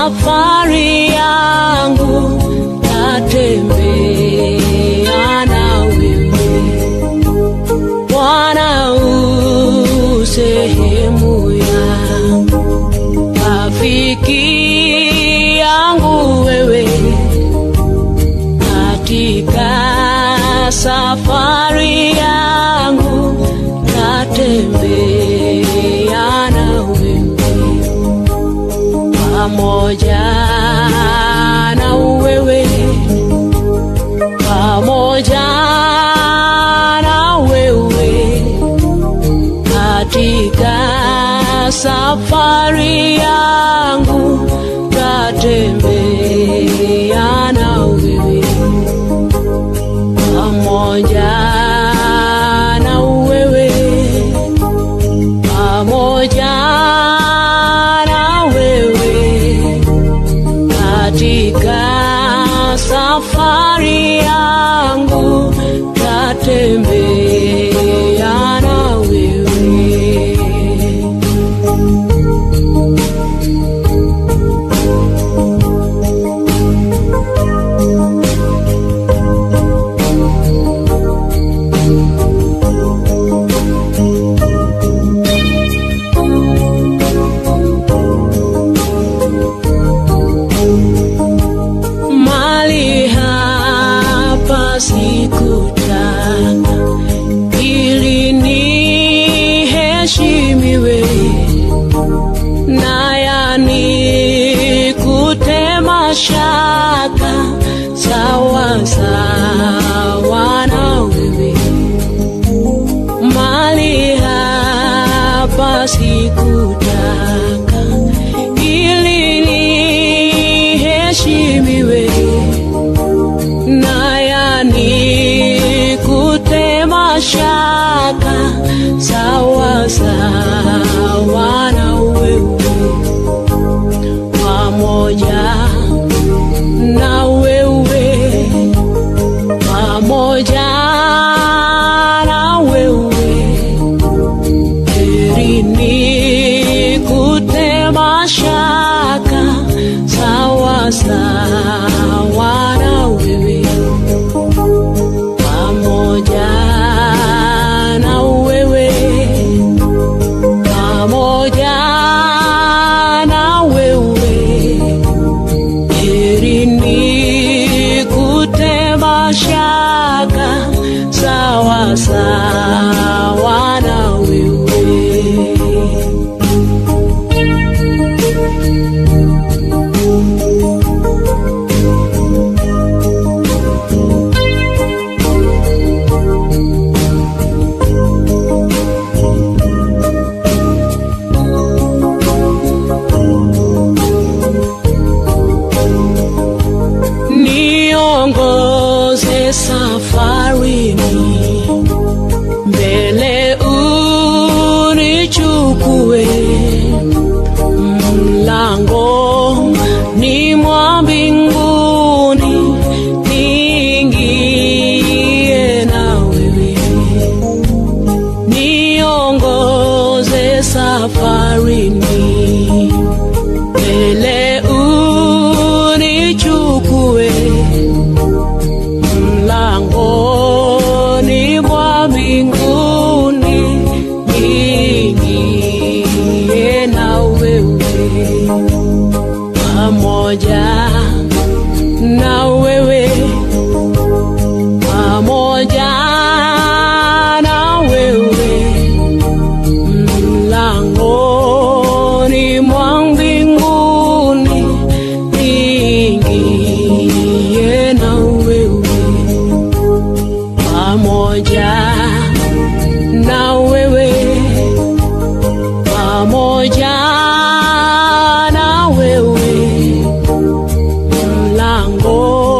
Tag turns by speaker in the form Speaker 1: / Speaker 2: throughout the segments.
Speaker 1: Safari yangu natembea na wewe Bwana, u sehemu yangu, rafiki yangu wewe, katika safari yangu natembea na wewe, pamoja na wewe, pamoja na wewe, katika safari yangu natembea na wewe, pamoja na wewe, pamoja na wewe, katika safari yangu natembea na wewe. Mali hapa sikutaka ili niheshimiwe, na yanikute mashaka, sawa sawa na wewe. Mali hapa sikutaka ili niheshimiwe, na yanikute mashaka, sawa sawa na wewe, pamoja na wewe, pamoja na wewe, heri nikute mashaka, sawa sawa na wewe, pamoja na wewe, pamoja na wewe, heri nikute mashaka, sawa sawa na wewe. Niongoze safarini, mbele unichukue, mlangoni mwa mbinguni niingie na wewe. Niongoze safarini, mbele unichukue, mlangoni mwa mbinguni niingie na wewe, pamoja na wewe, pamoja na wewe, mlangoni mwa mbinguni niingie na wewe, pamoja na wewe, pamoja na wewe, mlangoni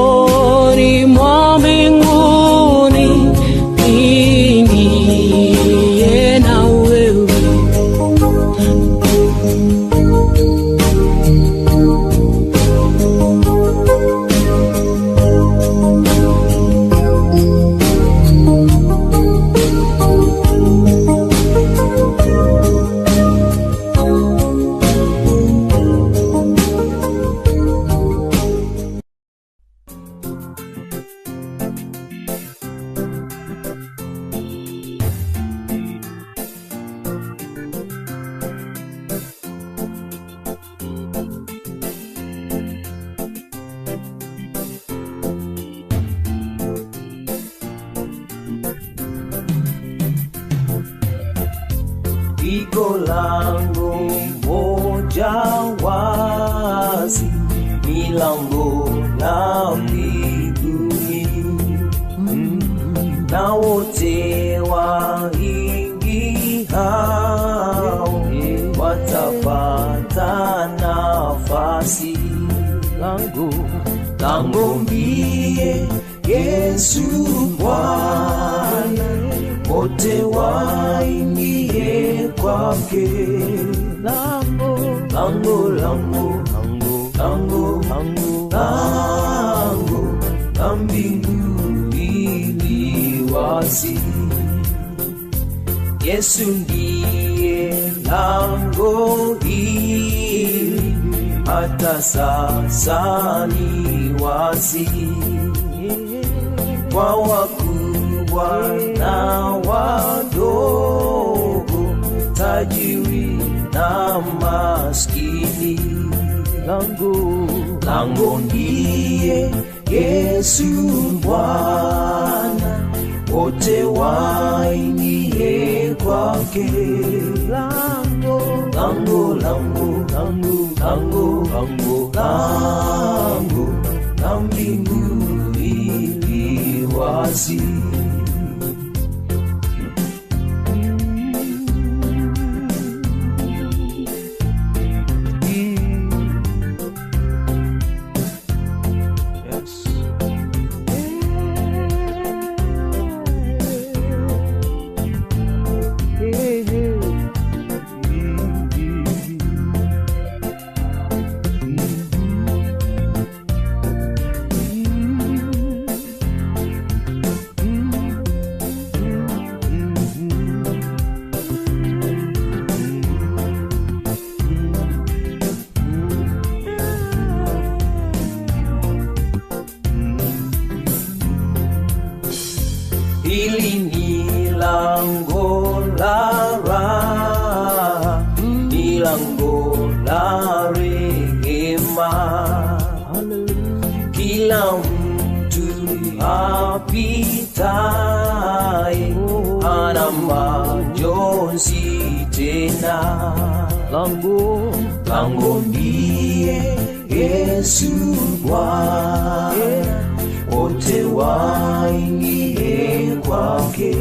Speaker 2: Liko lango moja wazi, ni lango la mbinguni, na wote waingiao watapata nafasi. Lango, lango ndiye Yesu Bwana, wote waingie kwake. Lango, lango, lango, lango, lango, lango la mbinguni li wazi. Yesu ndiye lango hili, hata sasa ni wazi. Kwa wakubwa na wadogo, tajiri na maskini. Lango, lango ndiye Yesu Bwana, wote waingie kwake. Lango, lango, lango, lango, lango, lango, lango la mbinguni li wazi.
Speaker 3: Yes.
Speaker 2: Hili ni lango la raha, ni lango la rehema. Kila mtu apitaye hana majonzi tena.
Speaker 3: Lango,
Speaker 2: lango ndiye Yesu Bwana, wote waingie kwake.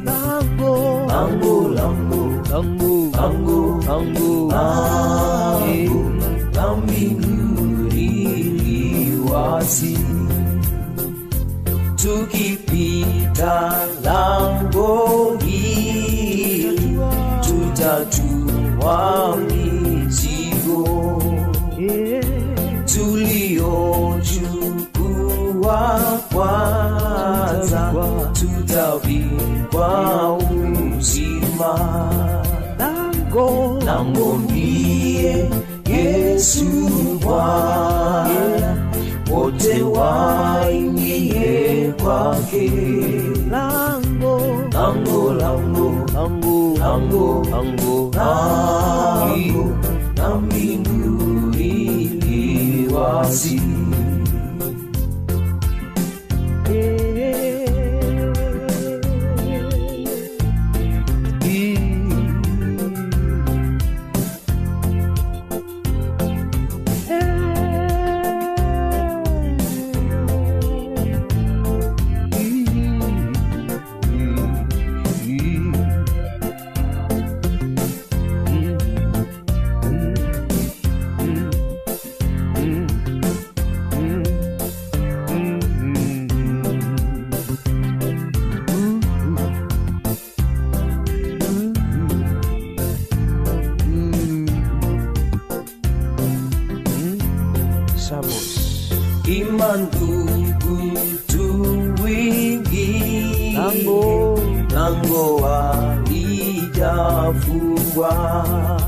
Speaker 3: Lango,
Speaker 2: lango, lango,
Speaker 3: lango,
Speaker 2: lango,
Speaker 3: lango,
Speaker 2: lango la mbinguni li wazi. Tukipita lango hili, tutatua mizigo tuliochukua kwanza, tutavikwa uzima.
Speaker 3: Lango,
Speaker 2: lango ndiye Yesu Bwana, wote waingie kwake.
Speaker 3: Lango,
Speaker 2: lango, lango,
Speaker 3: lango,
Speaker 2: lango,
Speaker 3: lango,
Speaker 2: lango la mbinguni li wazi. Iman ndugu tuingie,
Speaker 3: Lango,
Speaker 2: lango halijafungwa,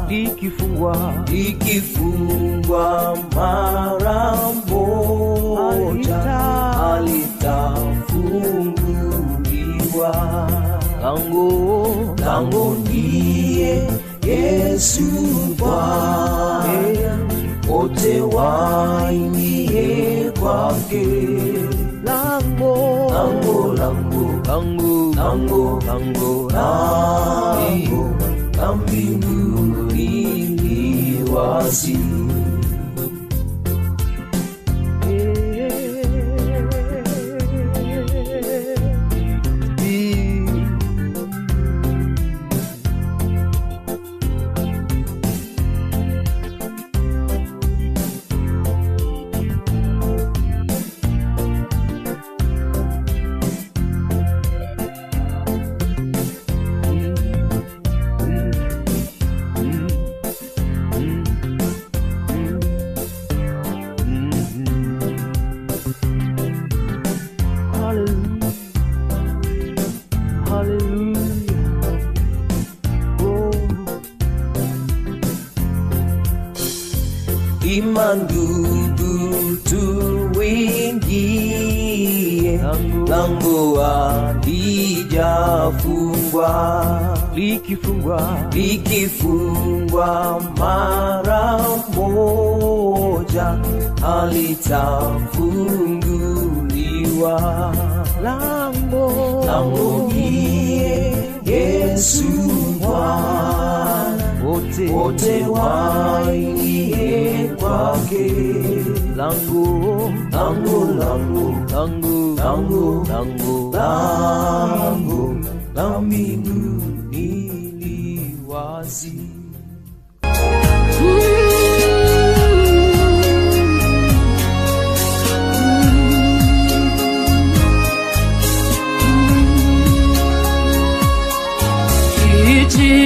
Speaker 3: likifungwa,
Speaker 2: likifungwa mara moja halitafunguliwa.
Speaker 3: Lango,
Speaker 2: lango ndiye Yesu Bwana, wote waingie kwake.
Speaker 3: Lango,
Speaker 2: lango, lango,
Speaker 3: lango,
Speaker 2: lango,
Speaker 3: lango,
Speaker 2: lango la wazi. Iman ndugu tuingie, lango halijafungwa,
Speaker 3: likifungwa,
Speaker 2: likifungwa mara moja halitafunguliwa.
Speaker 3: Lango,
Speaker 2: lango ndiye Yesu Bwana,
Speaker 3: wote,
Speaker 2: wote waingie kwake.
Speaker 3: Lango,
Speaker 2: lango, lango,
Speaker 3: lango,
Speaker 2: lango,
Speaker 3: lango,
Speaker 2: lango la mbinguni li wazi.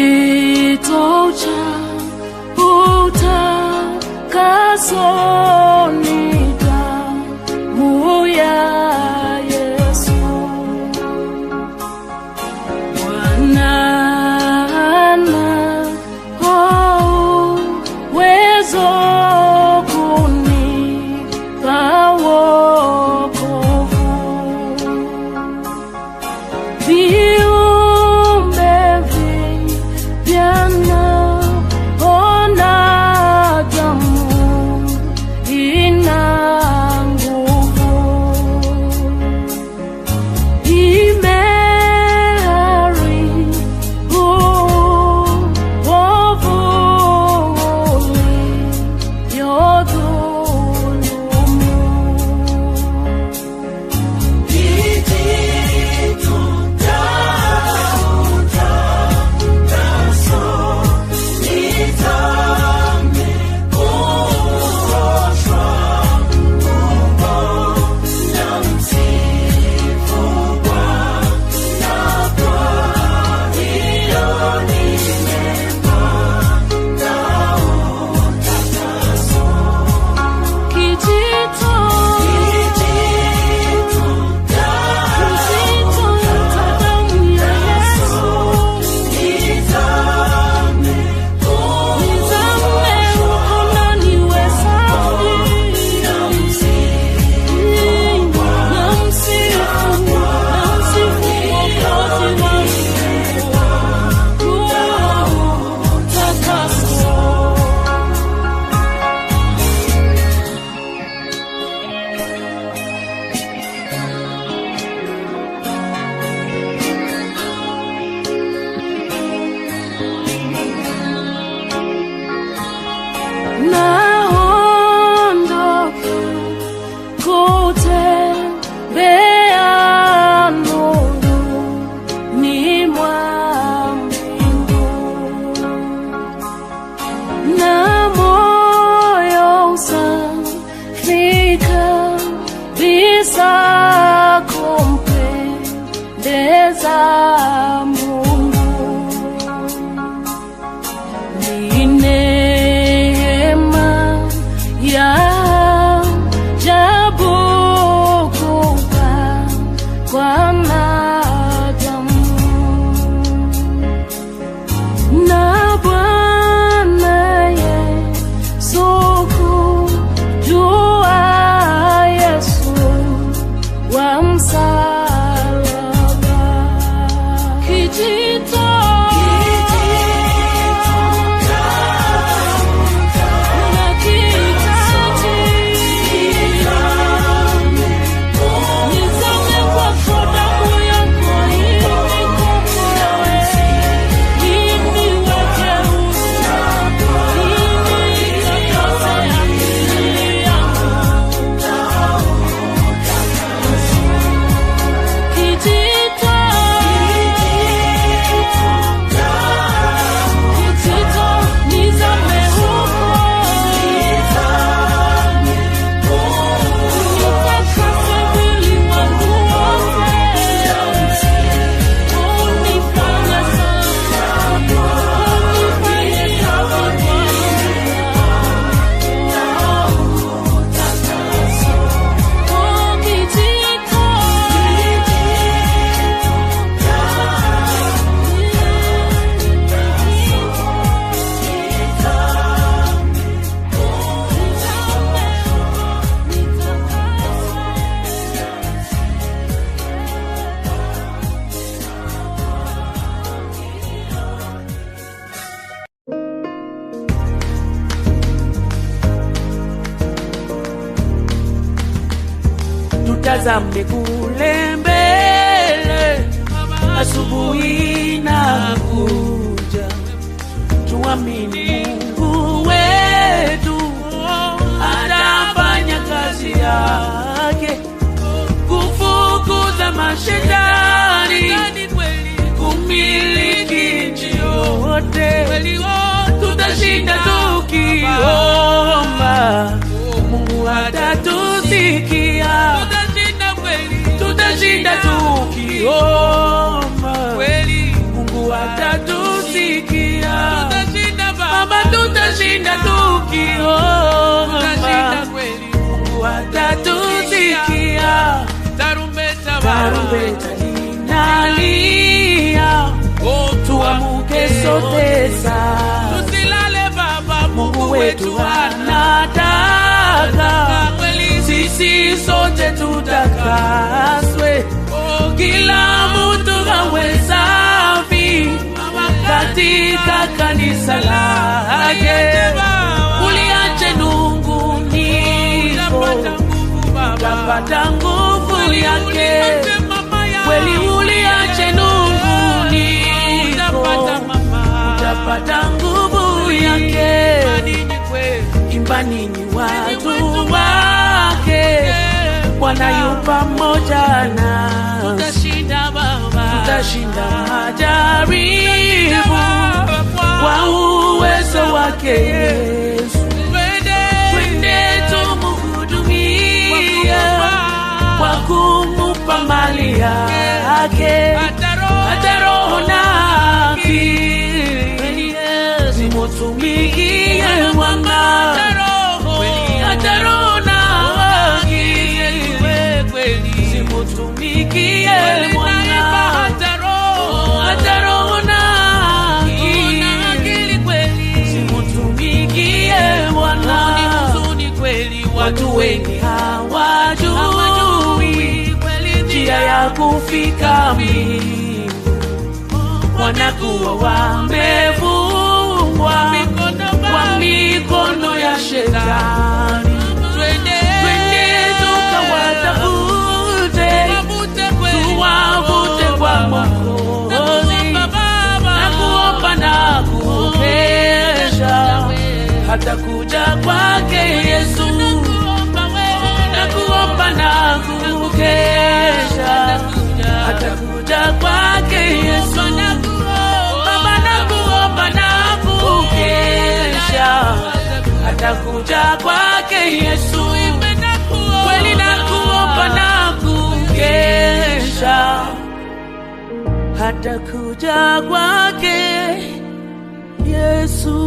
Speaker 1: Kijito cha utakaso ni damu ya Yesu. Bwana ana uwezo kunipa wokovu. Viumbe vipya naona damu ina nguvu, imeharibu uovu uliodhulumu. Kijito, kijito cha damu ya Yesu, nizame huko niwe safi. Namsifu, namsifu Mwokozi wangu, utakaso. Naondoka kutembea nuruni mwa mbingu, na moyo safi kabisa kumpendeza Mungu. Ni neema ya ajabu kupakwa na damu na Bwana Yesu, kujua Yesu wa msalaba.
Speaker 4: Tutazame kule mbele, asubuhi inakuja. Tuamini Mungu wetu atafanya kazi yake, kufukuza mashetani, kumiliki nchi yote. Tutashinda tukiomba, Mungu atatusikia. Tutashinda tukiomba, Mungu atatusikia. Baba, tutashinda tukiomba, Mungu atatusikia. Tarumbeta linalia, tuamke sote sasa. Mungu wetu anataka sisi sote tutakaswe, kila mtu awe safi katika kanisa lake. Uliache nunguniko, utapata nguvu yake. Kweli uliache nunguniko, utapata nguvu yake. Imba ninyi watu wake, Bwana yu pamoja nasi. Tutashinda majaribu kwa uwezo wake Yesu. Twende tumuhudumie kwa kumupa mali yake, hata roho na akili zimutumikie Bwana, hata roho na akili zimutumikie Bwana, hata roho na akili zimutumikie Bwana. Watu wengi hawajui njia ya kufika mbinguni, wanakuwa wamefungwa kwa mikono ya shetani. Twende tukawatafute, tuwavute kwa Mwokozi, na kuomba na kukesha hata kuja kwake Yesu. Na kuomba na kukesha hata kuja kwake Yesu. Baba, na kuomba na kukesha hata kuja kwake Yesu. Kweli na kuomba na kukesha hata kuja kwake Yesu.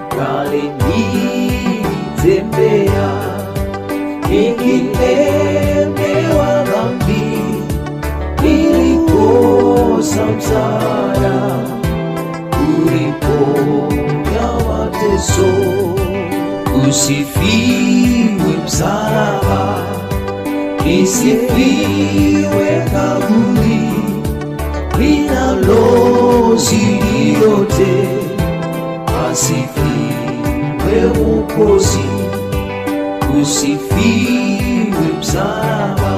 Speaker 2: Kale nilitembea nikilemewa dhambi, nilikosa msaada uliponya mateso. Usifiwe msalaba, lisifiwe kaburi linalozidi yote, asifiwe Mwokozi. Usifiwe msalaba,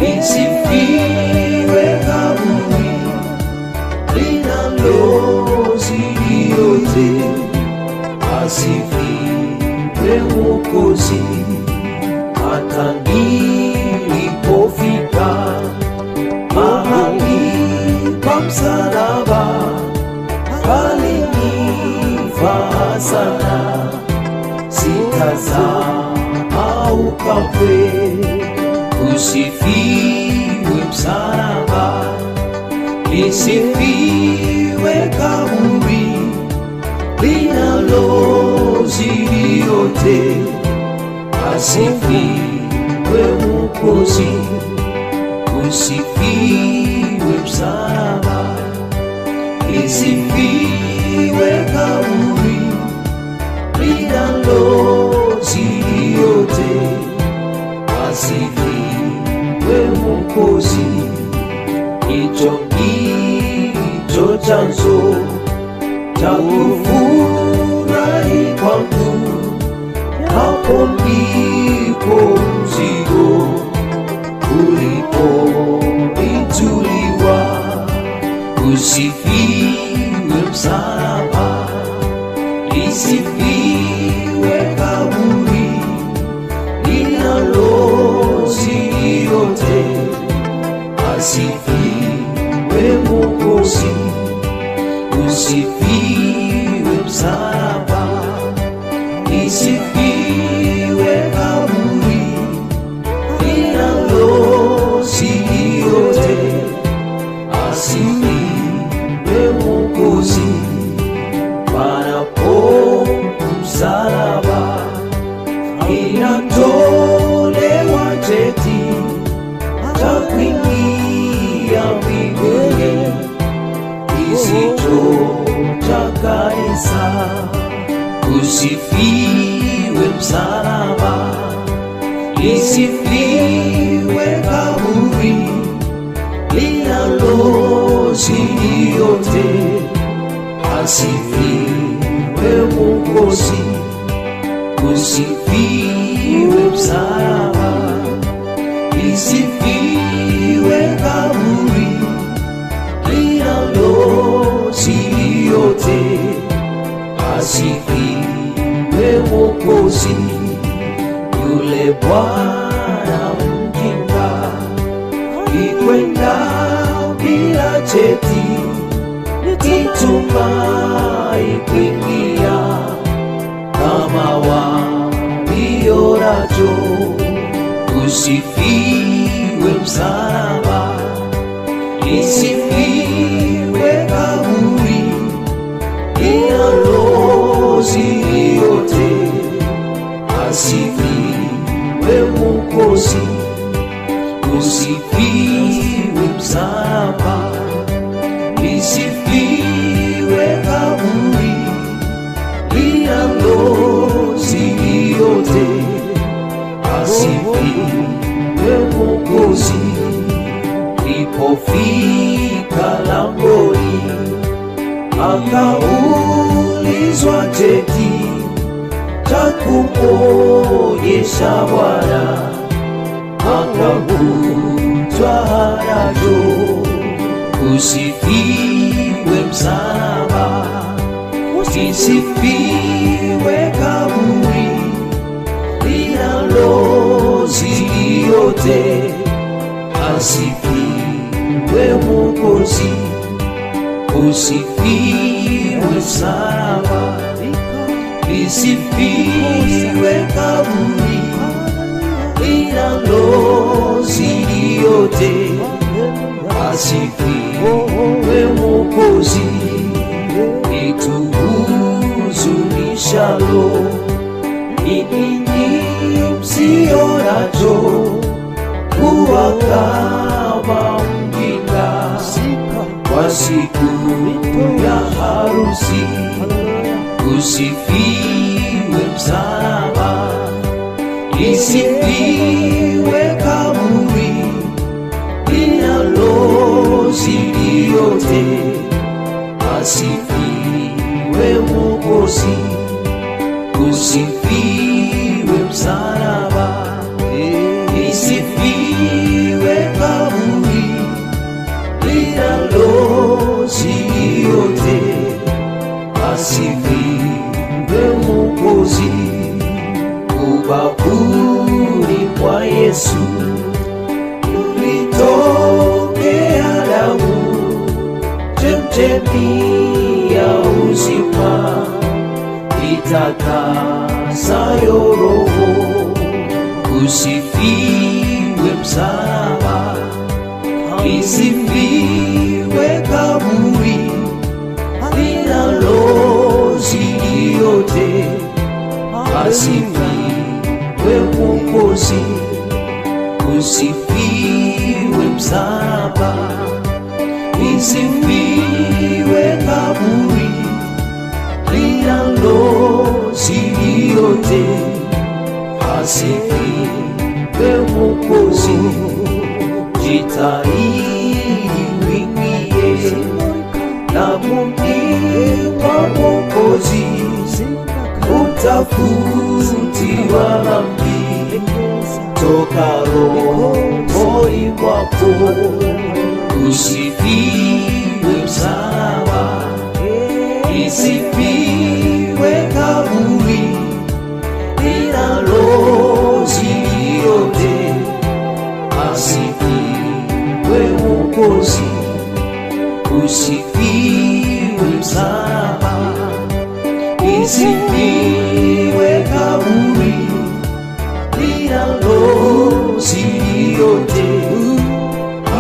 Speaker 2: lisifiwe kaburi linalozidi yote, asifiwe Mwokozi. Hata nilipofika mahali pa msalaba, palinifaa sana, sitasahau kamwe. Usifiwe msalaba, lisifiwe linalozidi yote, asifiwe Mwokozi, usifiwe msalaba, lisifiwe kaburi linalozidi yote, asifiwe Mwokozi. Hicho ndicho chanzo cha kufurahi kwangu, hapo ndipo mzigo uliponituliwa. Usifiwe msalaba, lisifiwe kaburi linalozidi yote, asifiwe Mwokozi, usifiwe msalaba, lisifiwe kaburi linalozidi yote, asifiwe Mwokozi. Panapo msalaba inatolewa cheti cha kuingia mbinguni, kisicho cha kanisa. Usifiwe msalaba, lisifiwe kaburi linalozidi yote, asifiwe Mwokozi, usifiwe msalaba, lisifiwe kaburi linalozidi yote, asifiwe Mwokozi. Yule bwana mjinga ikwenda bila cheti, itumai kuingia kama walio nacho. Usifiwe msalaba, lisifiwe kaburi linalozidi yote, asifiwe Mwokozi, usifiwe msalaba, lisifiwe kaburi linalozidi yote, asifiwe Mwokozi. Lipofika langoni akaulizwa cheti cha kumwonyesha Bwana, akakutwa nacho. Usifiwe msalaba, lisifiwe kaburi linalozidi yote, asifiwe Mwokozi, usifiwe msalaba, lisifiwe kaburi linalozidi yote, asifiwe Mwokozi. Lituhuzunishalo ni ninyi msio nacho, kuwa kama mjinga kwa siku ya harusi. Usifiwe msalaba, lisifiwe kaburi linalozidi yote, asifiwe Mwokozi, usifiwe msalaba, lisifiwe kaburi linalozidi yote, asifiwe Mwokozi. Ubavuni mwa Yesu ulitokea damu, chemchemi ya uzima itakasayo roho. Usifiwe msalaba, lisifiwe kaburi linalozidi yote, Lisifiwe kaburi linalozidi yote, asifiwe Mwokozi, jitahidi uingie langoni mwa Mwokozi, utafutiwa dhambi toka rohoni mwako. Usifiwe msalaba, lisifiwe kaburi linalozidi yote, asifiwe Mwokozi. Usifiwe msalaba, lisifiwe kaburi linalozidi yote,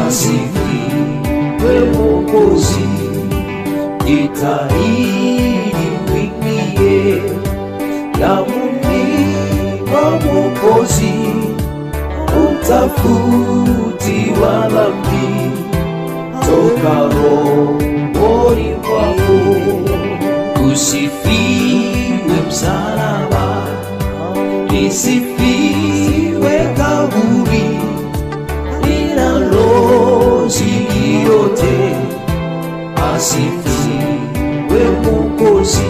Speaker 2: asifiwe Mwokozi. Jitahidi uingie langoni mwa Mwokozi, utafutiwa dhambi toka rohoni mwako. Usifiwe msalaba, lisifiwe kaburi linalozidi yote, asifiwe Mwokozi.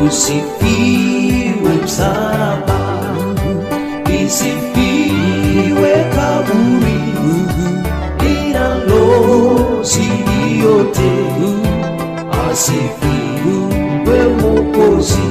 Speaker 2: Usifiwe msalaba, lisifiwe kaburi linalozidi yote, asifiwe Mwokozi.